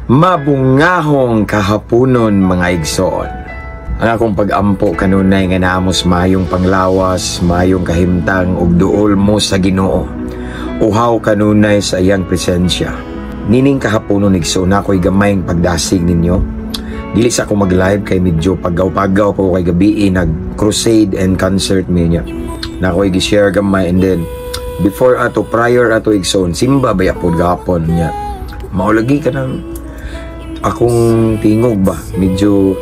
Mabungahong kahaponon, mga igsoon. Ang akong pag-ampo kanunay nga naa mo's mayong panglawas, mayong kahimtang ug duol mo sa Ginoo. Uhaw kanunay sa iyang presensya. Nining kahaponon, igsoon, ako'y gamayng pagdasig ninyo. Dili sa ako mag-live kay medyo pagaw-pagaw pa ko kay gabi nag crusade and concert mi niya. Na ako'y gi-share gamay and then before ato, prior ato, igsoon, simba baya pod gapon niya. Maulagi ka ng akong tingog ba, medyo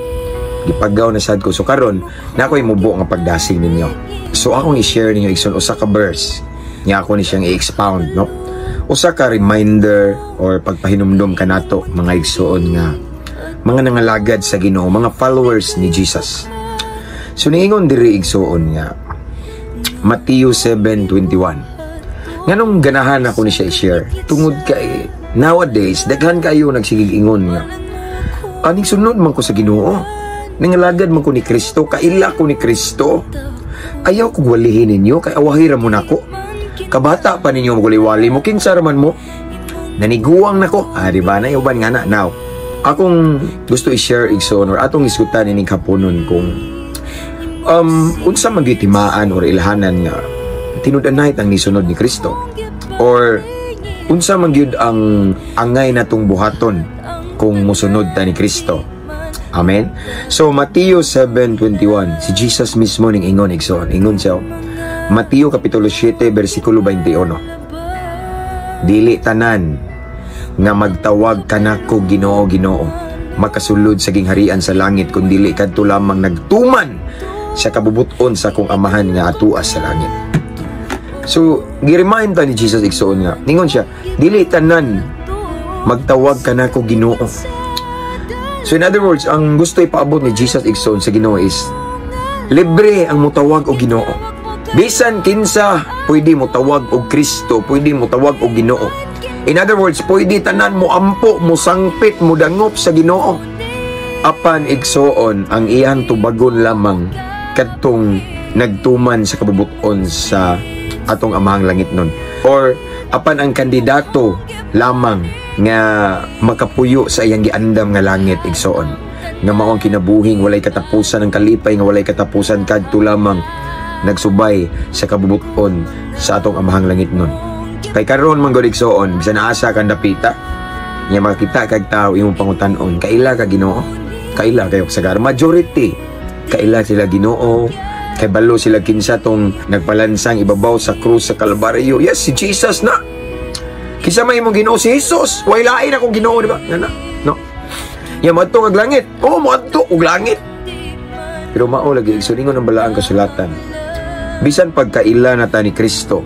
gipagaw na sad ko. So karon na ako'y mubo nga pagdasig ninyo. So akong i-share ninyo, igsoon, usa ka verse nga ako ni siyang i-expound, no, usa ka reminder or pagpahinumdom kanato, mga igsoon, nga mga nangalagad sa Ginoo, mga followers ni Jesus. So niingon diri, igsoon, nga Matthew 7:21. Nganong ganahan ako ni siya i-share? Tungod kay nowadays daghan kayo nagsigig ingon nga aning sunod man ko sa Ginoo, nangalagad man ko ni Kristo, kaila ko ni Kristo. Ayaw kog walihin ninyo kay awahi ra mo nako. Kabata pa ninyo, maguliwali mo, kinsa ra man mo, naniguang nako. Ah, di ba na uban nga na now akong gusto i-share, igsoon, or atong isgutan ining kapunon kung unsa man gyud timaan or ilhanan nga tinud-anay ang nisunod ni Kristo or unsa man gyud ang angay natong buhaton kung musunod ta ni Kristo. Amen. So Mateo 7:21, si Jesus mismo ning ingon, igsoon. Ingon siya. Mateo kapitulo 7 bersikulo 21. "Dili tanan nga magtawag kanako 'Ginoo, Ginoo' makasulod sa gingharian sa langit, kundi kadto lamang nagtuman sa kabubuton sa akong Amahan nga atua sa langit." So, gi-remind ta ni Jesus, igsoon, nga ningon siya, dili tanan magtawag kanako 'Ginoo'. So in other words, ang gusto ipaabot ni Jesus, igsoon, sa Ginoo is libre ang mutawag og Ginoo. Bisan kinsa pwede mo tawag og Kristo, pwede mo tawag og Ginoo. In other words, pwede tanan mo ampo, mo sangpit, mo dangop sa Ginoo. Apan, igsoon, ang iyang tubagon lamang kadtong nagtuman sa kabubuton sa atong Amahang langit nun. Or apan ang kandidato lamang nga makapuyo sa iyang giandam nga langit, igsoon, nga mao ang kinabuhing walay katapusan, ang kalipay nga walay katapusan, kadto lamang nagsubay sa kabubuton sa atong Amahang langit nun. Kay karon man gud, igsoon, bisan asa kang dapita nya makita kag tao, imong pangutan-on, "Kaila ka Ginoo?" Kaila kayo sa majority, kaila sila Ginoo, kay balo sila kinsa tong nagpalansang ibabaw sa krus sa Kalbaryo. Yes, si Jesus na. Kinsa may imong Ginoo? Si Jesus. Way lain akong Ginoo, di ba? Nga na, no? Ya moadto kag langit. Oh, moadto og langit. Pero mao lagi, igsoon, ingon ang balaang kasulatan. Bisan pagkaila na ta ni Kristo,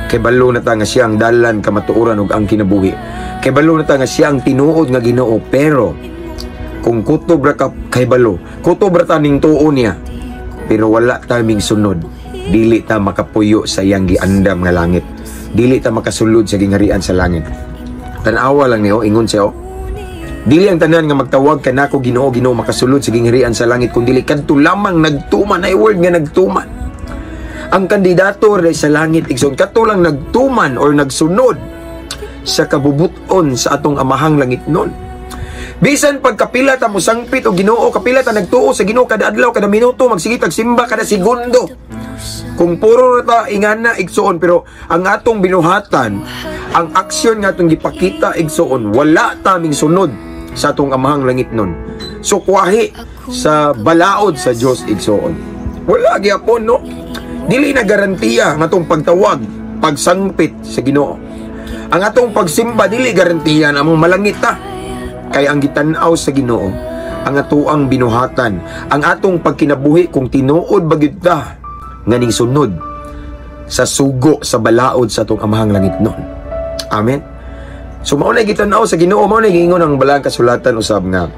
kay balo na ta nga siya ang dalan, kamatuoran ug ang kinabuhi. Kay balo na ta nga siya ang tinuod nga Ginoo, pero kung kutob ra ka kay balo, kutob ra ta ning tuo niya, pero wala ta ming sunod, dili ta makapuyo sa iyang giandam nga langit. Dili ta makasulod sa gingharian sa langit. Tan-awa lang niyo, ingon siya, oh. "Dili ang tanan nga magtawag kanako 'Ginoo, Ginoo' makasulod sa gingharian sa langit, kundi kadto lamang nagtuman," ay word nga nagtuman. Ang kandidato ra sa langit, igsoon, kadto lang nagtuman or nagsunod sa kabubuton sa atong Amahang langit nun. Bisan pagkapila ta mo sangpit og Ginoo, kapila ta nagtuo sa Ginoo kada adlaw, kada minuto, magsige tag simba kada segundo. Kung puro ra ta ingana, igsoon, pero ang atong binuhatan, ang aksyon nga atong gipakita, igsoon, wala taming sunod sa atong Amahang langit nun. So kwahi sa balaod sa Dios, igsoon. Wala gyapon, no? Dili na garantiya ang atong pagtawag, pagsangpit sa Ginoo. Ang atong pagsimba, dili garantiya na mong malangit ta. Kay ang gitan-aw sa Ginoo ang atoang binuhatan, ang atong pagkinabuhi, kung tinuod ba gyud ta nga ning sunod sa sugo, sa balaod sa atong Amahang langit nun. Amen. So mao na gitan-aw sa Ginoo, mao na giingon ang balaang kasulatan usab nga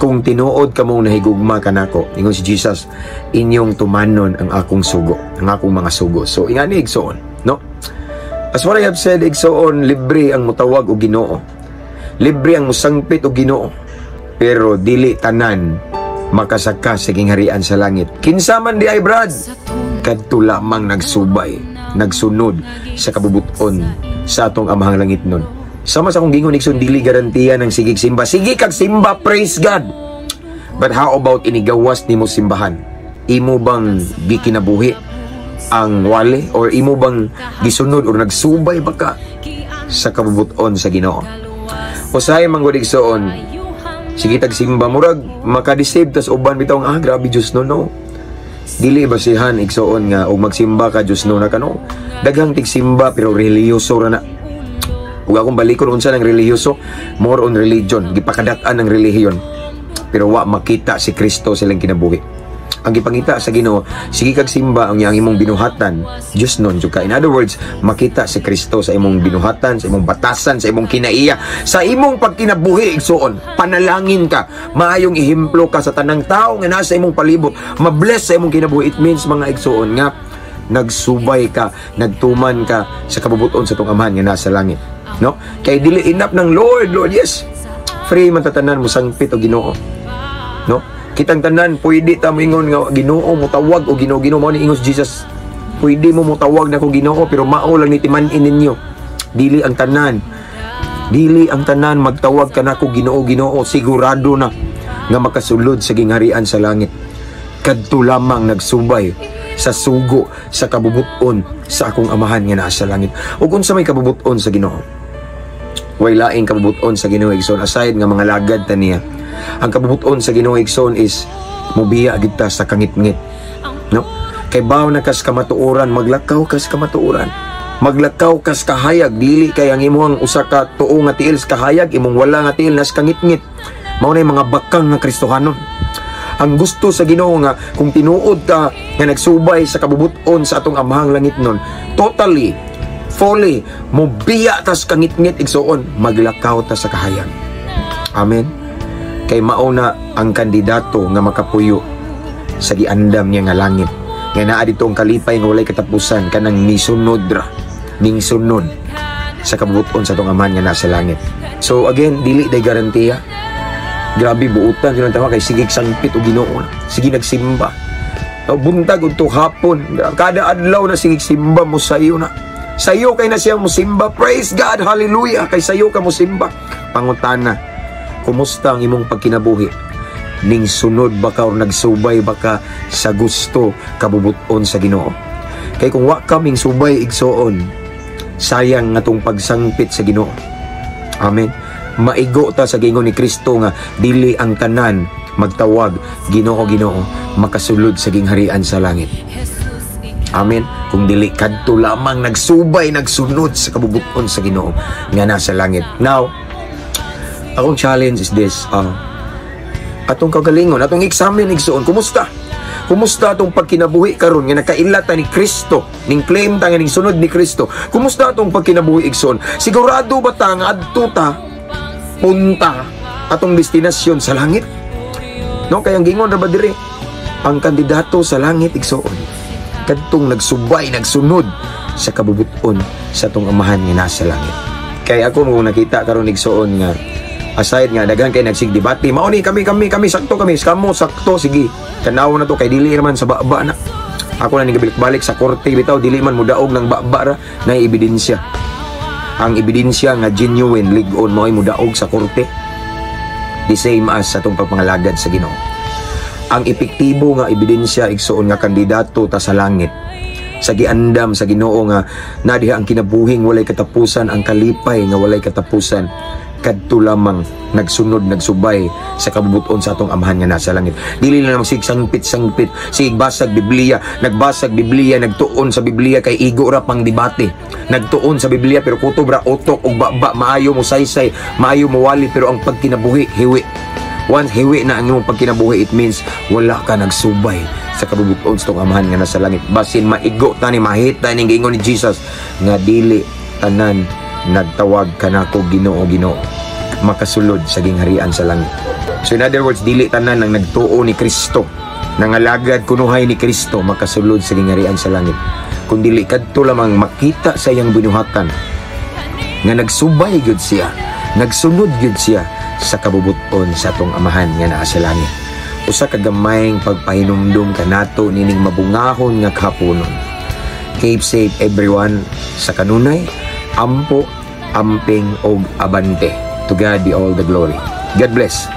"Kung tinuod kamong nahigugma kanako," ingon si Jesus, "inyong tumanon ang akong sugo, ang akong mga sugo." So ingani, igsoon, no? As what I have said, igsoon, libre ang mutawag og Ginoo. Libre ang musangpit og Ginoo. Pero dili tanan makasaka sa gingharian sa langit. Kinsa man di ay, Brad? Kadto lamang nagsubay, nagsunod sa kabubuton sa atong Amahang langit nun. Sama sa akong gingon, igsoon, dili garantiya ng sigig simba. Sige kag simba, praise God. But how about inigawas nimo simbahan? Imo bang gikinabuhi ang wali or imo bang gisunod or nagsubay ba ka sa kabubuton sa Ginoo? Usahay man gud, igsoon, sige tag simba, murag makadeceive tas uban bitaw, ah, grabe Diyos no no. Dili basihan, igsoon, nga og magsimba ka, Diyos no na kano. Daghang tigsimba pero relihiyoso ra na. Ug akong balikon unsa ng relihiyoso, more on religion, gipakadat-an ng relihiyon. Pero wa makita si Kristo silang kinabuhi. Ang gipangita sa Ginoo, sige kag simba ang iyang imong binuhatan, Diyos nun jud ka. In other words, makita si Kristo sa imong binuhatan, sa imong batasan, sa imong kinaiya, sa imong pagkinabuhi, igsoon. Panalangin ka, maayong ehemplo ka sa tanang tao nga nasa imong palibot, mabless sa imong kinabuhi. It means, mga igsoon, nga nagsubay ka, nagtuman ka sa kabubuton sa tong Amahan nga nasa langit. No? Kay dili enough ng "Lord, Lord," yes. Free man tatanan mo sangpit o Ginoo. No? Kitang tanan pwede ta moingon nga Ginoo, mutawag o Ginoo, Ginoo. Mao ni ingos Jesus. Pwede mo mutawag nako Ginoo, pero mao lang ni timan-in ninyo. Dili ang tanan. Dili ang tanan magtawag ka nako Ginoo, Ginoo sigurado na nga makasulod sa gingharian sa langit. Kadto lamang nagsubay sa sugo sa kabubuton sa akong Amahan nga naa sa langit. Ug unsa may kabubuton sa Ginoo? Way laing kabubuton sa Ginoo, igsoon, aside nga mga lagad ta niya. Ang kabubuton sa Ginoo, igsoon, is mubiya gid ta sa kangitngit. No? Kay baw na kas kamatuoran, maglakaw kas kamatuoran. Maglakaw kas kahayag, dili kay ang imong usa ka tuo nga tiil sa kahayag, imong wala nga tiil nas kangitngit. Mao na mga bakang nga Kristohanon. Ang gusto sa Ginoo nga kung tinuod ka nga nagsubay sa kabubuton sa atong Amahang langit nun, totally, fully, mubiya tas kangitngit, igsoon, maglakaw ta sa kahayag. Amen. Kay mao na ang kandidato nga makapuyo sa giandam niya nga langit. Nga naa dito ang kalipay nga walay katapusan kanang nisunod ra, ning sunod sa kabubuton sa atong Amahan nga nasa langit. So again, dili day garantiya. Grabe buutan silang tama kay sige sangpit og Ginoo. Sige nagsimba. O, buntag udto hapon, kada adlaw na sige simba mo sayo na. Sayo kay na siya mo simba. Praise God, hallelujah. Kay sayo ka mo simba. Pangutana, kumusta ang imong pagkinabuhi? Ning sunod ba ka or nagsubay ba ka sa gusto kabubuton sa Ginoo? Kay kung wa ka ming subay, igsoon, sayang nga tong pagsangpit sa Ginoo. Amen. Maigo ta sa gingon ni Kristo nga dili ang tanan magtawag "Ginoo, Ginoo" makasulod sa gingharian sa langit. Amen. Kung dili kadto lamang nagsubay, nagsunod sa kabubuton sa Ginoo nga nasa langit. Now, akong challenge is this. Atong kagalingon, atong examine, igsoon, kumusta? Kumusta atong pagkinabuhi karon nga nakaila ta ni Kristo, ning claim ta nga ning sunod ni Kristo? Kumusta atong pagkinabuhi, igsoon? Sigurado ba ta nga adto ta punta, atong destinasyon sa langit? No, kay ang gingon ra ba dire? Ang kandidato sa langit, igsoon, kadtong nagsubay, nagsunod sa kabubuton sa atong Amahan nga nasa langit. Kay ako mo nakita karon, igsoon, nga aside nga daghan kay nagsig debate, mao ni kami kami kami sakto kami, kamo sakto, sige tanaw na to kay dili naman sa baba na. Ako na ning balik sa korte bitaw, dili man mudaog ng baba ra na ebidensya. Ang ebidensya nga genuine lig-on mo ay mudaog sa korte, the same as sa atong pagpangalagad sa Ginoo. Ang epektibo nga ebidensya, igsoon, nga kandidato ta sa langit sa giandam sa Ginoo nga nadiha ang kinabuhing walay katapusan, ang kalipay nga walay katapusan, kadto lamang nagsunod, nagsubay sa kabubuton sa atong Amahan nga nasa langit. Dili na lang sangpit-sangpit, sige basag Biblia, nagbasag Biblia, nagtuon sa Biblia kay igo ra pang debate. Nagtuon sa Biblia pero kutob ra utok ug baba, maayo mo saysay, maayo mo wali, pero ang pagkinabuhi hiwi. Once hiwi na ang imong pagkinabuhi, it means wala ka nagsubay sa kabubuton sa atong Amahan nga nasa langit. Basin maigo tani mahita ning giingon ni Jesus nga dili tanan nagtawag kanako "Ginoo, Ginoo" makasulod sa gingharian sa langit. So in other words, dili tanan ang nagtuo ni Kristo, nangalagad kunuhay ni Kristo, makasulod sa gingharian sa langit. Kung dili kadto lamang makita sa iyang binuhatan nga nagsubay gyud siya, nagsunod gyud siya sa kabubuton sa atong Amahan nga naa sa langit. Usa ka gamayng pagpahinumdum kanato nining mabungahon nga kahaponon. Keep safe, everyone, sa kanunay, ampo. Amping og abante. To God be all the glory. God bless.